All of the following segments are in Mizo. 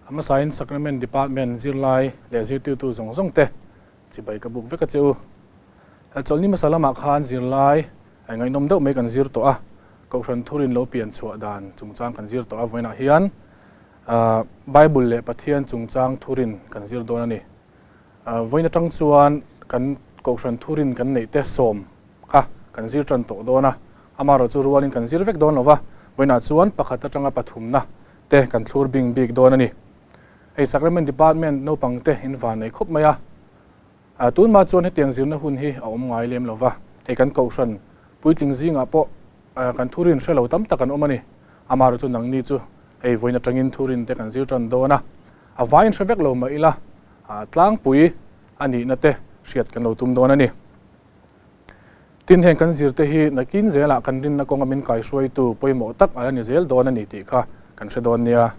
A hmasain Sacrament Department zirlai leh zirtirtu zawng zawng te chibai ka buk vek a che u. Chawlhni hmasa lamah khan zirlai ngaihnawm deuh mai kan zir tawh a, Kohhran thurin lo pian chhuah dan chungchang kan zir tawh a, vawiinah hian Bible leh Pathian chungchang thurin kan zir dawn a ni. Vawiin atang chuan kan Kohhran thurin kan neih te sawm kha kan zir tan tawh dawn a, amaherawh chu rualin kan zir vek dawn lo va, vawiinah chuan pakhat atanga pathumna te kan thlur bing bik dawn a ni. Hei Sacrament Department naupang te in van nei khawp mai a, tunma chuan hetiang zirna hun hi a awm ngai lem lo va, hei kan Kohhran puitling zingah pawh kan thurin hre lo tam tak an awm a ni. Amaherawh chu nangni chu hei vawiin atangin thurin te kan zir tan dawn a, a vaiin hre vek lo mah ila tlangpui a nihna te hriat kan lo tum dawn a ni. Tin, heng kan zirte hi nakin zelah kan rinna kawnga min kaihruaitu pawimawh tak a la ni zel dawn a ni tih kha kan hre dawn nia.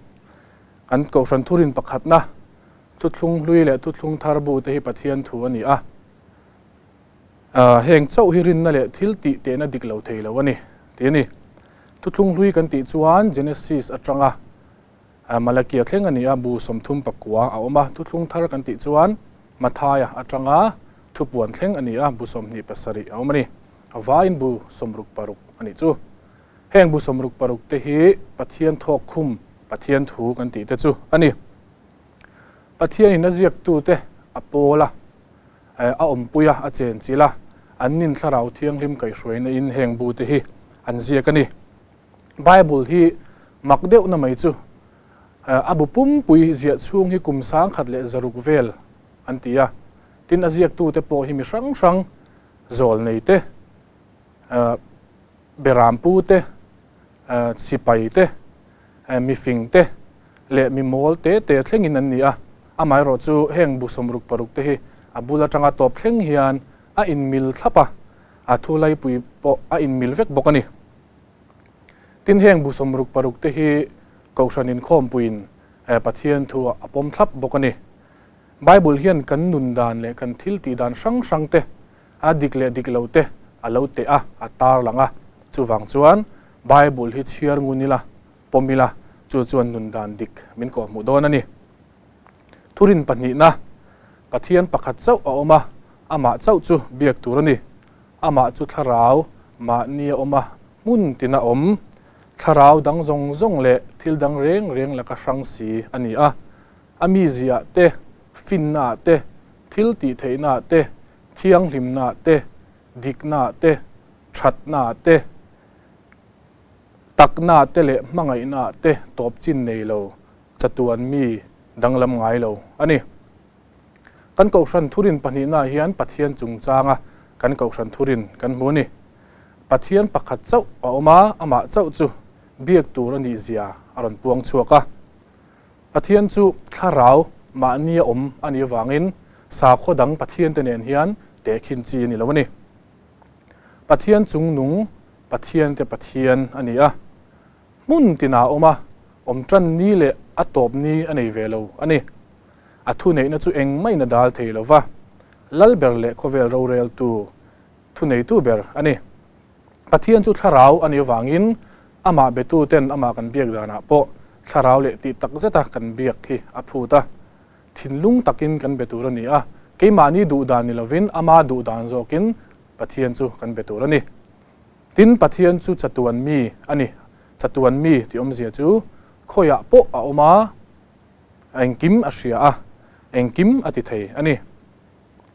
Kan Kohhran thurin pakhatna, thuthlung hlui leh thuthlung thar bu te hi Pathian thu a ni a. Heng chauh hi rinna leh thil tih tehna dik lo thei lo a ni, tih a ni. Thuthlung hlui kan tih chuan Genesis atanga Malakia thleng a ni a, bu 39 a awm a, thuthlung thar kan tih chuan Mathaia atanga thupuan thleng a ni a, bu 27 a awm a ni. A vaiin bu 66 a nih chu. Heng bu 66 te hi Pathian thawk khum, Pathian thu kan tih te chu a ni. Pathianin a ziaktute a pawl a, a awmpui a, a chenchilh a, an nin thlarau thianghlim kaihhruaina in heng bu te hi an ziak a ni. Bible hi mak deuhna mai chu a bu pumpui ziah chhung hi kum 1600 vel an ti a, tin a ziaktute pawh hi mi hrang hrang zawl nei te, berampu te, sipai te, mifing te leh mi mawl te te thlengin an ni a, amaherawh chu heng bu 66 te hi a bul atanga tawp thleng hian a inmil thlap a, a thu laipui pawh a inmil vek bawk a ni. Tin heng bu 66 te hi Kohhran inkhawmpuiin Pathian thu a pawm thlap bawk a ni. Bible hian kan nun dan leh kan thil tih dan hrang hrang te, a dik leh dik lo te a lo teh a, a tar lang a. Chuvang chuan Bible hi chhiar ngun ila, pawm ila, chu chuan nun dan dik min kawhhmuh dawn a ni. Thurin pahnihna, Pathian pakhat chauh a awm a, amah chauh chu biak tur a ni. Amah chu thlarau mahni a awm a, hmun tina awm, thlarau dang zawng zawng leh thil dang reng reng laka hrang si a ni a. A miziah te, finnaah te, thil tih theihnaah te, thianghlimnaah te, diknaah te, thatnaah te, taknaah te leh hmangaihnaah te tawp chin nei lo chatuan mi danglam ngai lo a ni. Kan Kohhran thurin pahnihnaah hian Pathian chungchanga kan Kohhran thurin kan hmu a ni. Pathian pakhat chauh a awm a, amah chauh chu biak tur a nih zia a rawn puang chhuak a. Pathian chu thlarau mahni a awm a nih avangin sakhaw dang Pathian te nen hian tehkhin chi a ni lo a ni. Pathian chungnung Pathian te Pathian a ni a. Hmun tinah a awm a, awm tan ni leh a tawp ni a nei ve lo a ni. A thuneihna chu engmah in a dal thei lo va, lal ber leh khawvel roreltu thuneitu ber a ni. Pathian chu thlarau a nih avangin amah betu ten amah kan biak danah pawh thlarau leh tih tak zeta kan biak hi a phut a. Thinlung takin kan be tur a ni a, keimahni duh dan ni lovin ama duh dan zawkin Pathian chu kan be tur a ni. Tin, Pathian chu chatuan mi a ni. Chatuan mi tih awmzia chu khawiah pawh a awm a, engkim a hria a, engkim a ti thei a ni.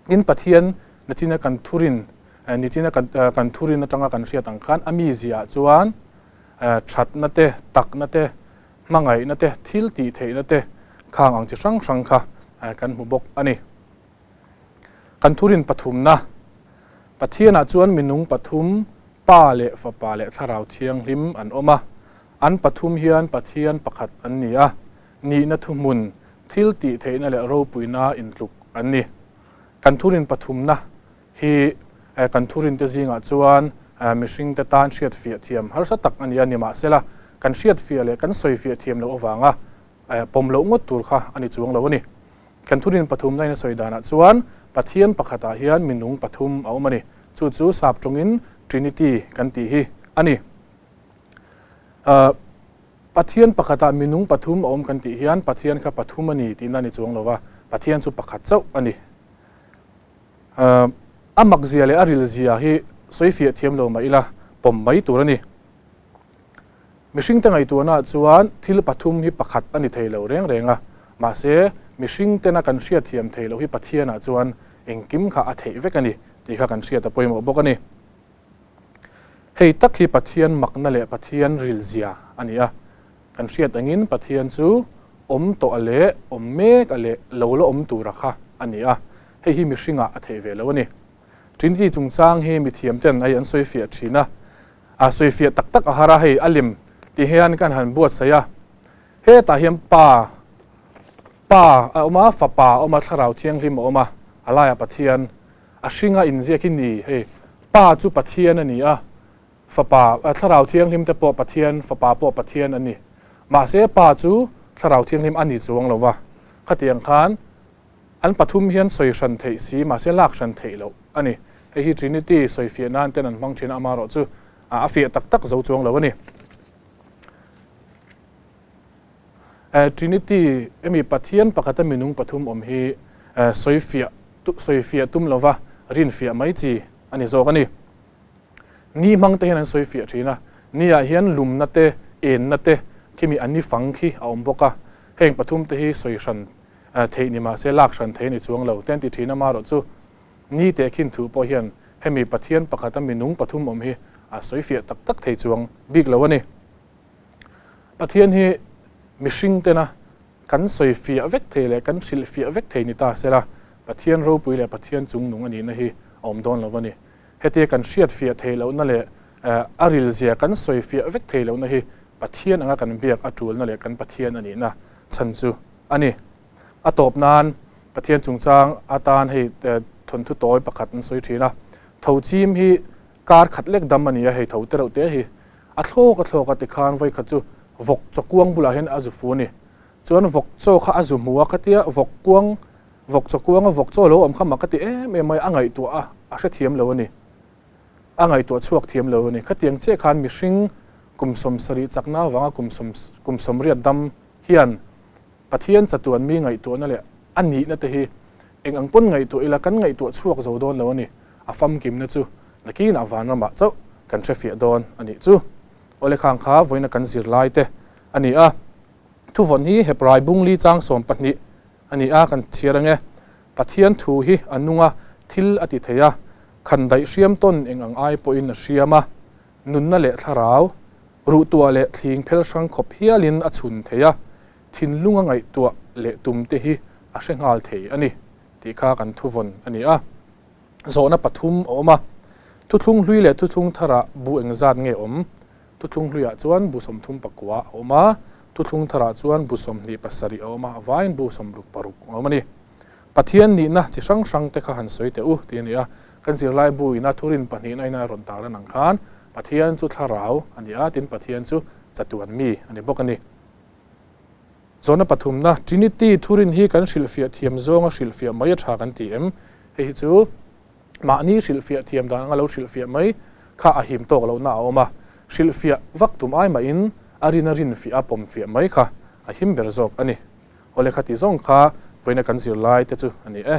Tin, Pathian nichina kan thurin, nichina kan thurin atanga kan hriat ang khan a mizia chuan thatna te, takna te, hmangaihna te, thil tih theihna te khang ang chi hrang hrang kha kan hmu bawk a ni. Kan thurin pathumna, Pathianah chuan minung pathum, Pa leh Fapa leh Thlarau Thianghlim an awm a. An pathum hian Pathian pakhat an ni a, nihna thuhmun, thil tih theihna leh ropuina intluk an ni. Kan thurin pathumna hi kan thurinte zingah chuan mihringte tan hriatfiah thiam harsa tak a ni a, nimahsela kan hriatfiah leh kan sawifiah thiam loh avanga pawm loh ngawt tur kha a ni chuang lo a ni. Kan thurin pathumna in a sawi danah chuan Pathian pakhatah hian minung pathum a awm a ni. Chu chu sap tawngin Trinity kan tih hi a ni. Pathian pakhatah minung pathum a awm kan tih hian Pathian kha pathum a ni tihna a ni chuang lo va, Pathian chu pakhat chauh a ni. A makzia leh a rilzia hi sawifiah thiam lo mah ila pawm mai tur a ni. Mihringte ngaihtuahnaah chuan thil pathum hi pakhat a ni thei lo reng reng a, mahse mihringtena kan hriatthiam theih loh hi Pathianah chuan engkim kha a theih vek a ni tih kha kan hriat a pawimawh bawk a ni. Hei tak hi Pathian makna leh Pathian rilzia a ni a, kan hriat angin Pathian chu awm tawh a leh awm mek a leh lo la awm tura kha a ni a, hei hi mihringah a theih ve lo a ni. Trinity chungchang hi mithiamten hei an sawifiah thin a, a sawifiah tak tak a har a, hei a lem ti hian kan han buatsaih a, hetah hian Pa, Pa a awm a, Fapa a awm a, Thlarau Thianghlim a awm a, a laiah Pathian a hringa inziak hi ni, hei Pa chu Pathian a ni a, Fapa, Thlarau Thianghlim te pawh Pathian, Fapa pawh Pathian a ni. Mahse Pa chu Thlarau Thianghlim a ni chuang lo va, khatiang khan An pathum hian sawi hran theih si, mahse lak hran theih loh a ni. Hei hi Trinity sawifiah nan ten an hmang thin a, amaherawh chu a fiah tak tak zo chuang lo a ni. Trinity emi Pathian pakhata minung pathum awm hi sawifiah sawifiah tum lova rinfiah mai chi a ni zawk a ni. Ni hmang te hian an sawifiah thin a, ni ah hian lumna te, enna te khimi a ni fang khi a awm bawk a, heng pathum te hi sawi hran theih ni mahse lak hran thei a ni chuang lo. Te an ti thin a, marawh chu ni teh khin thu pawh hian hemi Pathian pakhata minung pathum awm hi a sawifiah tak tak thei chuang bik lo a ni. Pathian hi mihring tena kan sawifiah vek thei leh kan hrilhfiah vek thei ni ta sela, Pathian ropui leh Pathian chungnung a nihna hi a awm dawn lo a ni. Hetia kan hriatfiah theih lohna leh a rilzia kan sawifiah vek theih lohna hi Pathian anga kan biak a tulna leh kan Pathian a nihna chhan chu a ni. A tawp nan Pathian chungchang atan hei thawnthu tawi pakhat an sawi thin a, tho chim hi kar khat lek dam a ni a, hei tho te reuh te hi a thlawk a thlawk a tikhan vawi khat chu vawk chaw kuang bulah hian a zu fu a ni. Chuan vawk chaw kha a zu hmu a, khatia vawk kuang vawk chaw kuanga vawk chaw lo awm kha mak ka ti em em mai, a ngaihtuah a, a hrethiam lo a ni. A ngaihtuah chhuak thiam lo a ni. Khatiang chiah khan mihring kum 70 chakna avanga kum sawm kum 80 dam hian Pathian chatuan mi ngaihtuahna leh a nihna te hi eng ang pawn ngaihtuah ila kan ngaihtuah chhuak zo dawn lo a ni. A famkimna chu nakinah vanramah chauh kan hrefiah dawn a nih chu. Awle khang kha vawiina kan zirlai te a ni a. Thuvawn hi Hebrai bungli chang 12 a ni a, kan chhiar ange. Pathian thu hi a nung a, thil a ti thei a, khan daih hriam tawn eng ang ai pawhin a hriam a, nunna leh thlarau, ruhtuah leh thling phel hrang khawp hialin a chhun thei a, thinlunga ngaihtuah leh tum te hi a hre nghal thei a ni tih kha kan thuvawn a ni a. Zawhna pathum a awm a, Thuthlung hlui leh thuthlung tharah bu engzat nge awm? Thuthlung hluiah chuan bu 39 a awm a, thuthlung tharah chuan bu 27 a awm a, a vaiin bu 66 a awm a ni. Pathian nihna chi hrang hrang te kha han sawi teh u tih a ni a, kan zirlai bu ina thurin pahnihna ina rawn tar lan ang khan Pathian chu thlarau a ni a, tin Pathian chu chatuan mi a ni bawk a ni. Zawhna pathumna, Trinity thurin hi kan hrilhfiah thiam zawnga hrilhfiah mai a tha kan ti em? Hei hi chu Mahni hrilhfiah thiam dan anga lo hrilhfiah mai kha a him tawk lohna a awm a, hrilhfiah vak tum ai mahin a rin a rinfiah a pawmfiah mai kha a him ber zawk a ni. Awle kha ti zawng kha vawiina kan zirlai te chu a ni e.